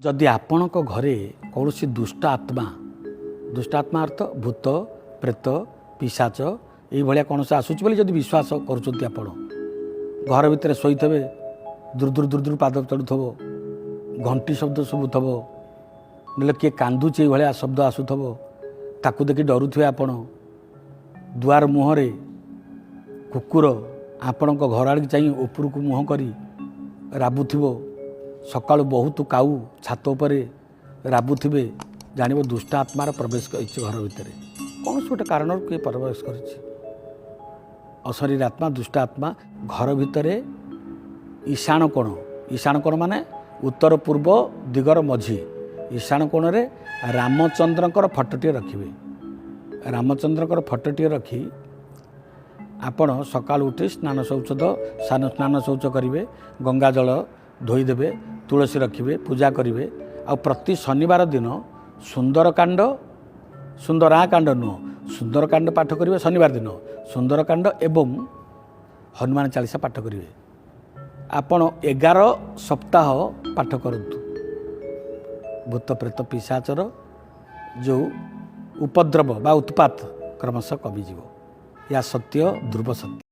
ଯଦି ଆପଣଙ୍କ ଘରେ କୌଣସି ଦୁଷ୍ଟ ଆତ୍ମା, ଦୁଷ୍ଟ ଆତ୍ମା ଅର୍ଥ ଭୂତ, ପ୍ରେତ, ପିଶାଚ, ଏଇଭଳିଆ କୌଣସି ଆସୁଛି ବୋଲି ଯଦି ବିଶ୍ୱାସ କରୁଛନ୍ତି ଆପଣ, ଘର ଭିତରେ ଶୋଇଥିବେ, ଦୂର ଦୂର ଦୂର ଦୂର ପାଦ ଚଢ଼ୁଥିବ, ଘଣ୍ଟି ଶବ୍ଦ ଶୁଭୁଥିବ, ନହେଲେ କିଏ କାନ୍ଦୁଛି ଏଇଭଳିଆ ଶବ୍ଦ ଆସୁଥିବ, ତାକୁ ଦେଖି ଡରୁଥିବେ ଆପଣ, ଦୁଆର ମୁହଁରେ କୁକୁର ଆପଣଙ୍କ ଘର ଆଡ଼ିକି ଚାହିଁ ଉପରକୁ ମୁହଁ କରି ରାବୁଥିବ, ସକାଳୁ ବହୁତ କାଉ ଛାତ ଉପରେ ରାବୁଥିବେ, ଜାଣିବ ଦୁଷ୍ଟ ଆତ୍ମାର ପ୍ରବେଶ କରିଛି ଘର ଭିତରେ। କୌଣସି ଗୋଟେ କାରଣରୁ କିଏ ପ୍ରବେଶ କରିଛି। ଅଶରୀର ଆତ୍ମା, ଦୁଷ୍ଟ ଆତ୍ମା। ଘର ଭିତରେ ଈଶାଣ କୋଣ, ଈଶାଣ କୋଣ ମାନେ ଉତ୍ତର ପୂର୍ବ ଦିଗର ମଝି ଈଶାଣ କୋଣରେ ରାମଚନ୍ଦ୍ରଙ୍କର ଫଟୋଟିଏ ରଖିବେ। ରାମଚନ୍ଦ୍ରଙ୍କର ଫଟୋଟିଏ ରଖି ଆପଣ ସକାଳୁ ଉଠି ସ୍ନାନ ଶୌଚ ସ୍ନାନ ଶୌଚ କରିବେ, ଗଙ୍ଗା ଜଳ ଧୋଇଦେବେ, ତୁଳସୀ ରଖିବେ, ପୂଜା କରିବେ। ଆଉ ପ୍ରତି ଶନିବାର ଦିନ ସୁନ୍ଦରକାଣ୍ଡ, ସୁନ୍ଦରାକାଣ୍ଡ ନୁହଁ, ସୁନ୍ଦରକାଣ୍ଡ ପାଠ କରିବେ। ଶନିବାର ଦିନ ସୁନ୍ଦରକାଣ୍ଡ ଏବଂ ହନୁମାନ ଚାଳିଶା ପାଠ କରିବେ। ଆପଣ 11 ସପ୍ତାହ ପାଠ କରନ୍ତୁ। ଭୂତ, ପ୍ରେତ, ପିଶାଚର ଯେଉଁ ଉପଦ୍ରବ ବା ଉତ୍ପାତ କ୍ରମଶଃ କମିଯିବ। ଏହା ସତ୍ୟ, ଧ୍ରୁବ ସତ୍ୟ।